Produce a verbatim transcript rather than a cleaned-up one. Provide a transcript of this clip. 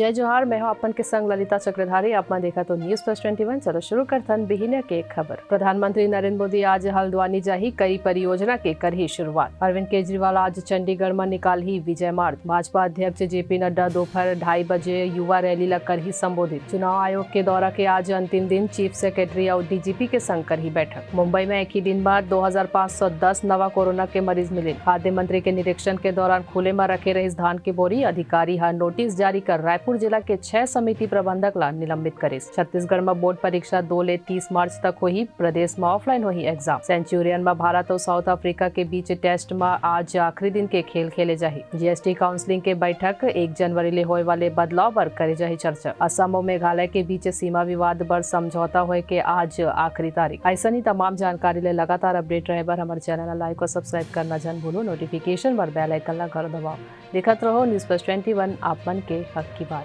जय जोहार, मैं हूं अपन के संग ललिता चक्रधारी। आप मन देखत हो News Plus Twenty One। चलो शुरू करथन बिहिनिया के खबर। प्रधानमंत्री नरेंद्र मोदी आज हल्द्वानी जाही, कई परियोजना के करही शुरुआत। अरविंद केजरीवाल आज चंडीगढ़ म निकालही विजय मार्च। भाजपा अध्यक्ष जेपी नड्डा दोपहर ढाई बजे युवा रैली ला करही संबोधित। चुनाव आयोग के दौरा के आज अंतिम दिन, चीफ सेक्रेटरी अउ डीजीपी के संग करही बैठक। मुंबई में एक ही दिन बाद दो हजार पाँच सौ दस नवा कोरोना के मरीज मिले। खाद्य मंत्री के निरीक्षण के दौरान खुले में रखे रहिस धान के बोरी। अधिकारी ह नोटिस जारी कर रायपुर जिला के छह समिति प्रबंधक ला निलंबित करिस। छत्तीसगढ़ में बोर्ड परीक्षा दो ले तीस मार्च तक होही। प्रदेश में ऑफलाइन होही एग्जाम। सेंचुरियन में भारत अउ साउथ अफ्रीका के बीच टेस्ट में आज आखिरी दिन के खेल खेले जाही। जीएसटी काउंसलिंग के बैठक, एक जनवरी ले होए वाले बदलाव बर करे जाही चर्चा। असम अउ मेघालय के बीच सीमा विवाद बर समझौता होए के आज आखिरी तारीख। ऐसन ही तमाम जानकारी ले लगातार अपडेट रहे बर हमर चैनल ला लाइक और सब्सक्राइब करना झन भूलो। नोटिफिकेशन बर बेल आइकन ला घलो दबाओ। देखत रहो News Plus Twenty One, आप मन के हक की बात।